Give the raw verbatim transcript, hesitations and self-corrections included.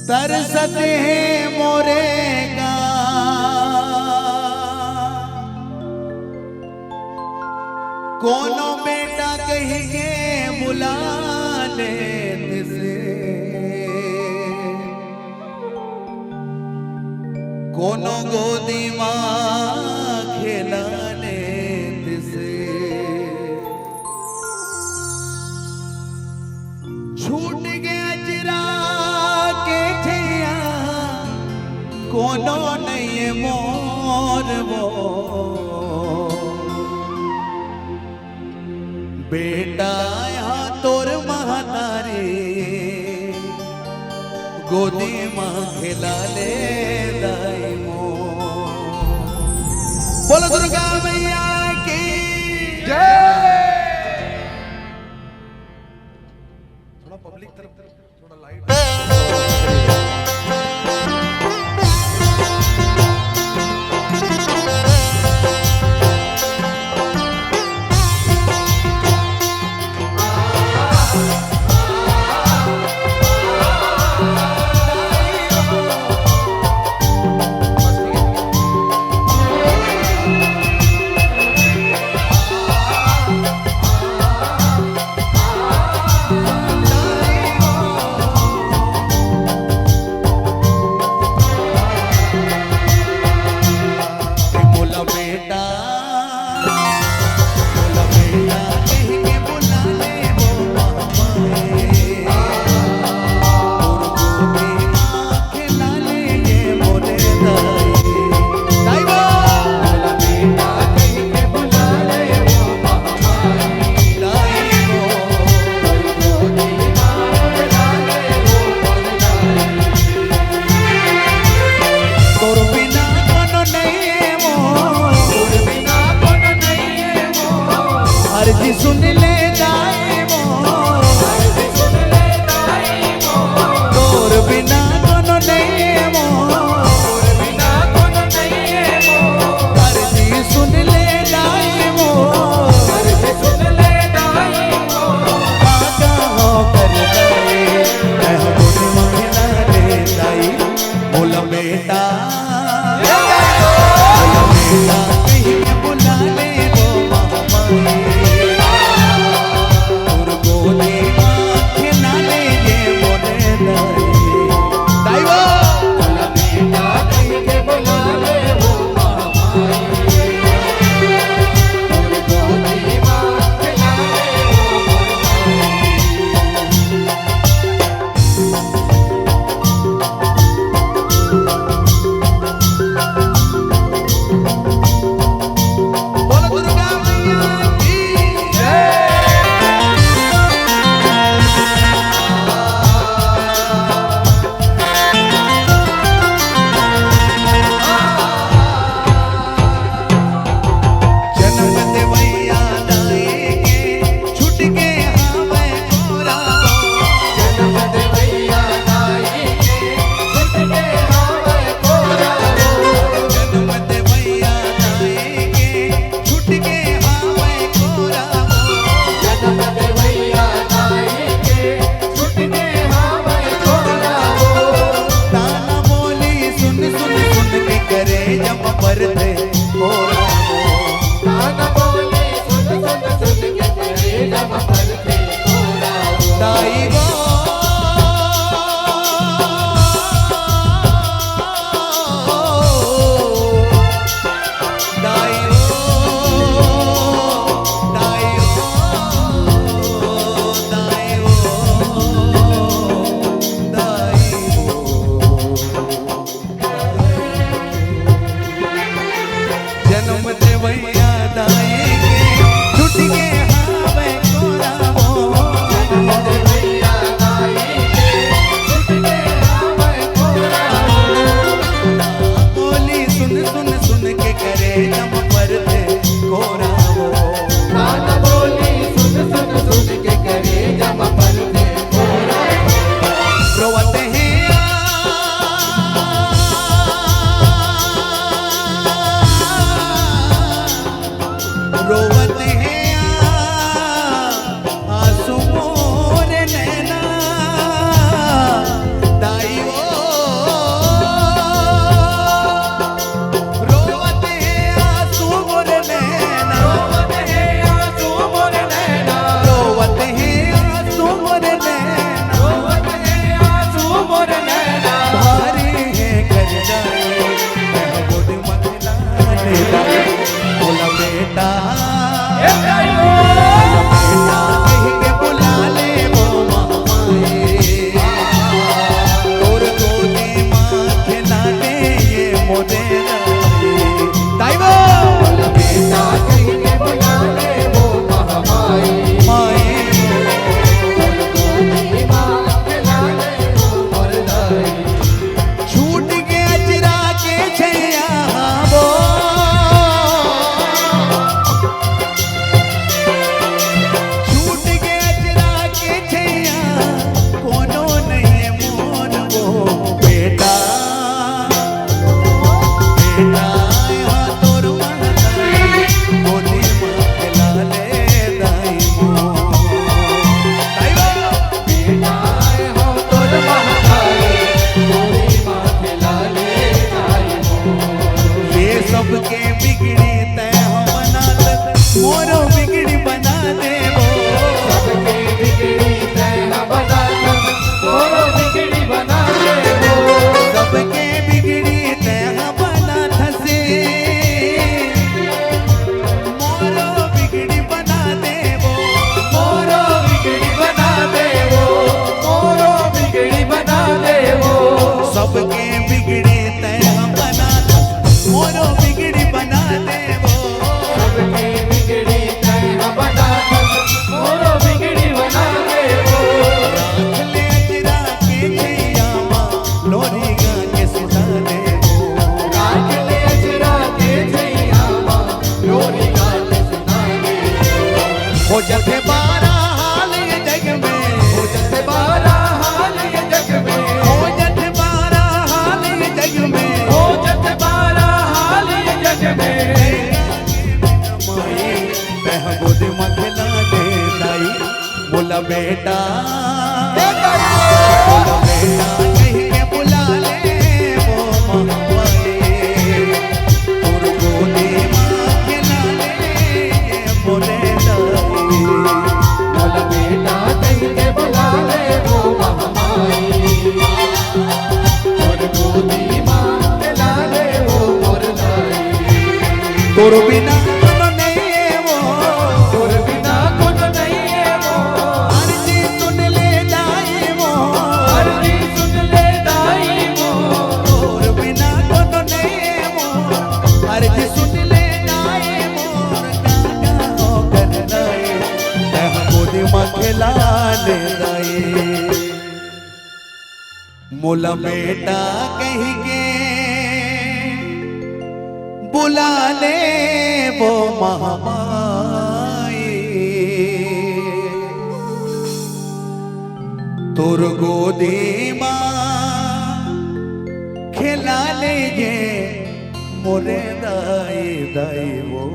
तरसत हे मोरे गाँव, कोनो बेटा कहिके बुला लेतिस, कोनो गोदी मा खेला लेतिस। छूट गे अचरा के छैया, कोनो नइये मोर वो। बेटा यहाँ तोर महतारी, गोदी मा खेला ले दाई मोर। बोलो दुर्गा मैया की जय। थोड़ा पब्लिक तरफ, थोड़ा लाइट। तोर बिना कोनो नइये मोर, अर्जी सुन ले दाई मोर, तोर बिना कोनो नइये मोर, अर्जी सुन ले दाई मोर। तोर बिना कोनो नइ हे वो, तोर बिना कोनो नइ हे वो। अरजी सुन ले दाई वो, अरजी सुन ले दाई वो। तोर बिना कोनो नइ हे वो, अरजी सुन ले दाई वो। काका हो कर नइ, तैं गोदी म खेला ले दाई। मोला बेटा कहिके बुला ले वो महमाई, तोर गोदी म खेला ले ये मोरे दाई, दाई वो।